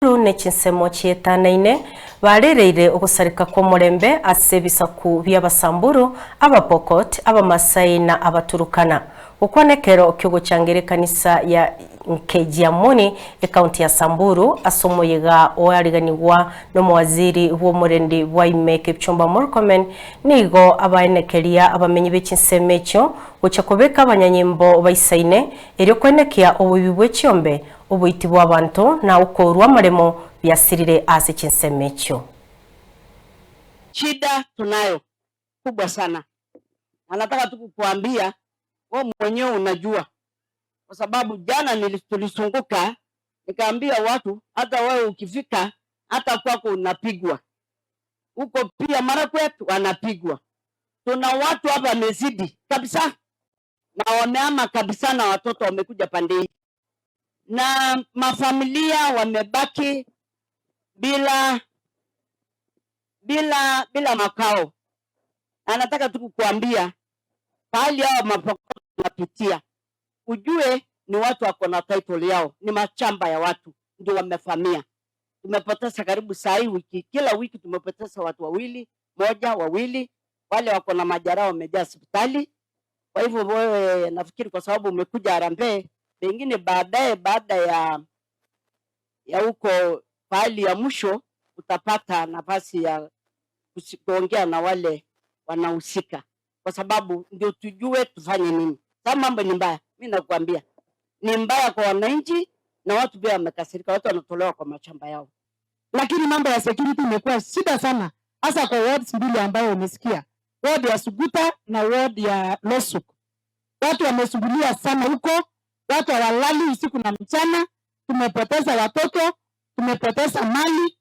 Ne chinsemo chietanaine barereire ogosareka kw'omorembe ase ebisaku by'Abasamburu, Abapokot, Abamasai na Abaturukana. Gokwana ekero kiogochangera ekanisa ya Nkejiamoni, ekaunti ya Samburu, ase omoyega oariganigwa n'omowaziri bw'omorendi bwa ime Kipchumba Murkomen, nigo abaenekeria abamenyi b'echinsemo echio gocha kobeka abanyanyimbo baisaine erio kwenekia oboibi bw'echiombe, oboiti bwa abanto na okorwa amaremo biasirire ase chinsemo echio. Shida tunayo kubwa sana, na nataka tu kukuambia wewe mwenyewe unajua, kwa sababu jana tulizunguka nikaambia watu, hata wewe ukifika hata kwako unapigwa huko, pia Marakwet wanapigwa. Tuna watu hapa wamezidi kabisa na wameama kabisa, na watoto wamekuja pande hii na mafamilia wamebaki bila makao. Na nataka tu kukuambia pahali hao Mapokot wanapitia, ujue ni watu wako na title yao, ni mashamba ya watu ndio wamevamia. Tumepoteza karibu saa hii wiki, kila wiki tumepoteza watu wawili, moja wawili, wale wako na majeraha wamejaa hospitali. Kwa hivyo wewe, nafikiri kwa sababu umekuja harambee, pengine baadaye, baada ya huko pahali ya mwisho utapata nafasi ya kuongea na wale wanahusika, kwa sababu ndio tujue tufanye nini. Sasa mambo ni mbaya, mimi nakwambia ni mbaya kwa wananchi, na watu pia wamekasirika, watu wanatolewa kwa mashamba yao. Lakini mambo ya security imekuwa shida sana, hasa kwa wards mbili ambayo umesikia, ward ya Suguta na ward ya Losuk. Watu wamesumbuliwa sana huko, watu hawalali usiku na mchana. Tumepoteza watoto, tumepoteza mali.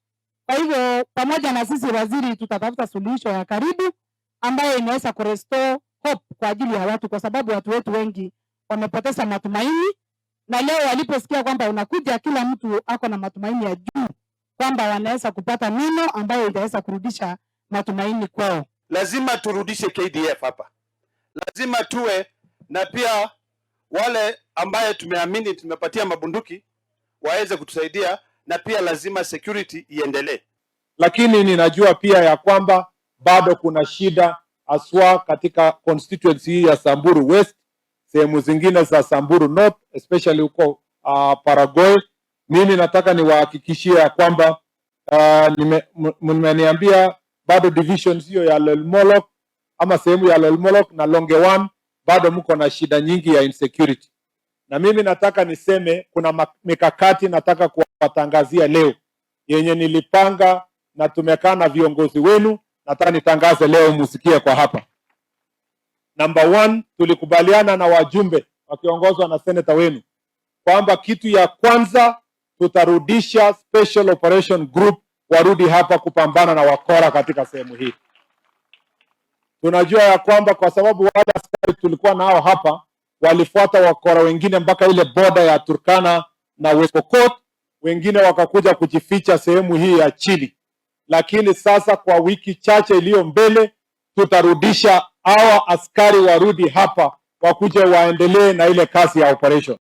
Kwa hivyo pamoja na sisi waziri tutatafuta suluhisho ya karibu ambayo inaweza kurestore hope kwa ajili ya watu, kwa sababu watu wetu wengi wamepoteza matumaini, na leo waliposikia kwamba unakuja, kila mtu ako na matumaini ya juu kwamba wanaweza kupata neno ambayo itaweza kurudisha matumaini kwao. Lazima turudishe KDF hapa, lazima tuwe na pia wale ambaye tumeamini tumepatia mabunduki waweze kutusaidia, na pia lazima security iendelee. Lakini ninajua pia ya kwamba bado kuna shida haswa katika constituency hii ya Samburu West, sehemu zingine za Samburu North, especially huko Baragoi. Mimi nataka niwahakikishie ya kwamba mmeniambia bado divisions hiyo ya Lelmolok ama sehemu ya Lelmolok na Longewan bado mko na shida nyingi ya insecurity, na mimi nataka niseme kuna mikakati nataka kuwatangazia leo yenye nilipanga na tumekaa na viongozi wenu, nataka nitangaze leo musikie kwa hapa. Number one, tulikubaliana na wajumbe wakiongozwa na seneta wenu kwamba kitu ya kwanza tutarudisha Special Operation Group warudi hapa kupambana na wakora katika sehemu hii. Tunajua ya kwamba kwa sababu wale askari tulikuwa nao hapa walifuata wakora wengine mpaka ile boda ya Turkana na West Pokot, wengine wakakuja kujificha sehemu hii ya chini. Lakini sasa kwa wiki chache iliyo mbele, tutarudisha hawa askari warudi hapa, wakuje waendelee na ile kazi ya operation.